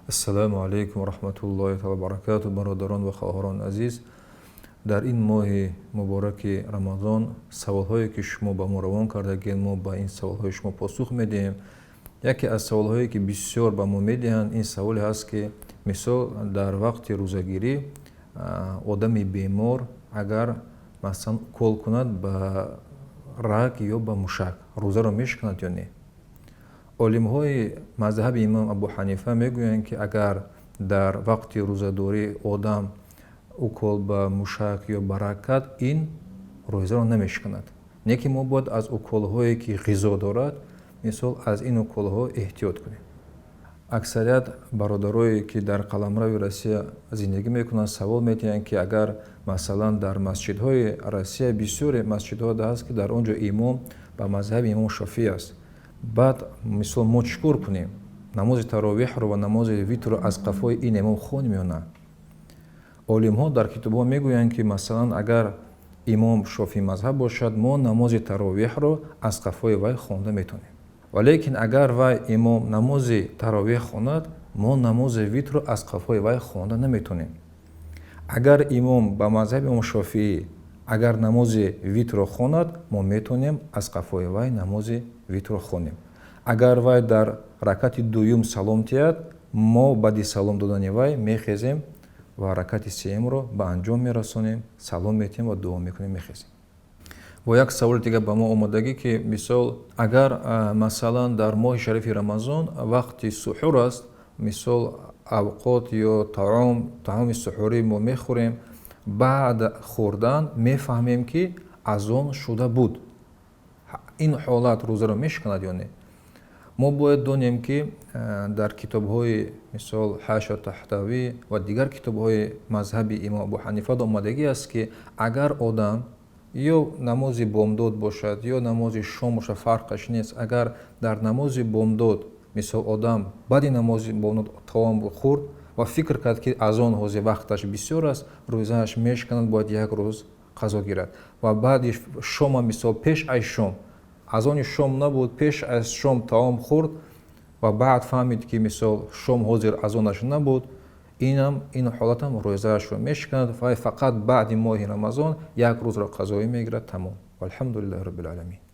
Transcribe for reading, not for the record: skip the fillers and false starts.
Ассалому алайкум ва раҳматуллоҳи ва баракатуҳ. Бародарон ва хоҳарони азиз, дар ин моҳи мубораки Рамазон саволҳое, ки шумо ба мо равон кардагед, мо ба ин саволҳои шумо посух медиҳем. Яке аз саволҳое, ки бисёр ба мо медиҳанд, ин саволе ҳаст, ки мисол дар вақти рӯзагирӣ одами бемор агар, масалан, укол кунад ба раг ё ба мушак, рӯзаро мешиканад ё не? Олимҳои мазҳаби имом Абу Ҳанифа мегӯянд, ки агар дар вақти рӯзадорӣ одам укол ба мушак ё ба раг кард, ин рӯзаро намешиканад. Не ки мо бояд аз уколҳое, ки ғизо дорад, мисол, аз ин уколҳо эҳтиёт кунем. Аксарият бародарое, ки дар қаламрави Россия зиндагӣ мекунанд, савол медиҳанд, ки агар, масалан, дар масҷидҳои Россия бисёре масҷидҳо ҳаст, ки дар он ҷо имом ба мазҳаби имом Шофӣ аст, баъд, мисол, мо чӣ кор кунем? Намози таровеҳро ва намози витрро аз қафои ин имом хонем ё на? Олимҳо дар китобҳо мегӯянд, ки, масалан, агар имом шофӣ мазҳаб бошад, мо намози таровеҳро аз қафои вай хонда метавонем, валекин агар вай имом намози таровеҳ хонад, мо намози витрро аз қафои вай хонда наметавонем. Агар имом ба мазҳаби имом Шофиӣ агар намози витрро хонад, мо метавонем аз қафои вай намози витрро хонем. Агар вай дар ракати дуюм салом диҳад, мо баъди салом додани вай мехезем ва ракати сеюмро ба анҷом мерасонем, салом метиҳем ва дуо мекунем, мехезем. Бо як саволи дигар ба мо омодагӣ, ки мисол агар, масалан, дар моҳи шарифи Рамазон вақти суҳур аст, мисол, авқот ё таоми суҳурӣ мо мехӯрем, баъд хӯрдан мефаҳмем, ки азон шуда буд, ин ҳолат рӯзаро мешиканад ё не? Мо бояд донем, ки дар китобҳои, мисол, Ҳаша Таҳтавӣ ва дигар китобҳои мазҳаби имом Абу Ҳанифа омадагӣ аст, ки агар одам ё намози бомдод бошад, ё намози шом бошад, фарқаш нест, агар дар намози бомдод, мисол, одам баъди намози бомдод таом хӯрд ва фикр кард, ки азон ҳозир вақташ бисёр аст, рӯзааш мешиканад, бояд як рӯз қазо гирад. Ва баъди шома, мисол, пеш аз шом, азони шом набуд, пеш аз шом таом хӯрд ва баъд фаҳмид, ки, мисол, шом ҳозир азонаш набуд, инам ин ҳолатам рӯзаашро мешиканад ва фақат баъди моҳи Рамазон як рӯзро қазоӣ мегирад, тамом. Валҳамдулиллаҳи роббил оламин.